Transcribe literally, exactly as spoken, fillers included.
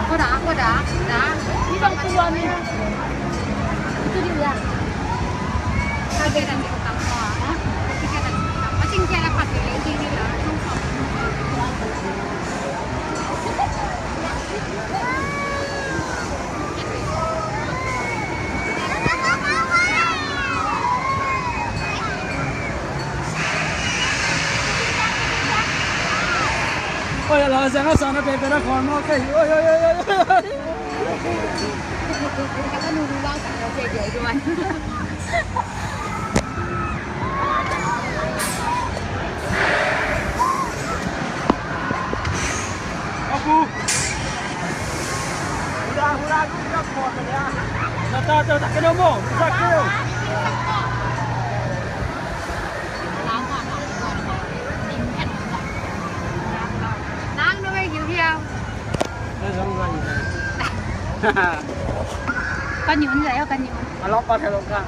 Koda, koda, da. Ni bang tuan ni. Itu dia. Kage dan cakap apa? Ha? Kage dan cakap. Macam kaya lah pakai lagi ni lah. Oi, a la zang a sa na pe pe na khon mawk thei. Oi, oi, oi, oi, oi. Ka ka nu nu lang ka na pe pe duan. Apu. Hula, hula, hula, hula. Na ta ta ta ka no mo. Sa ka no. Nang no me giu hiau. Ka zong zong. Ka niun zai ka niun. A lok pa ka lok ka.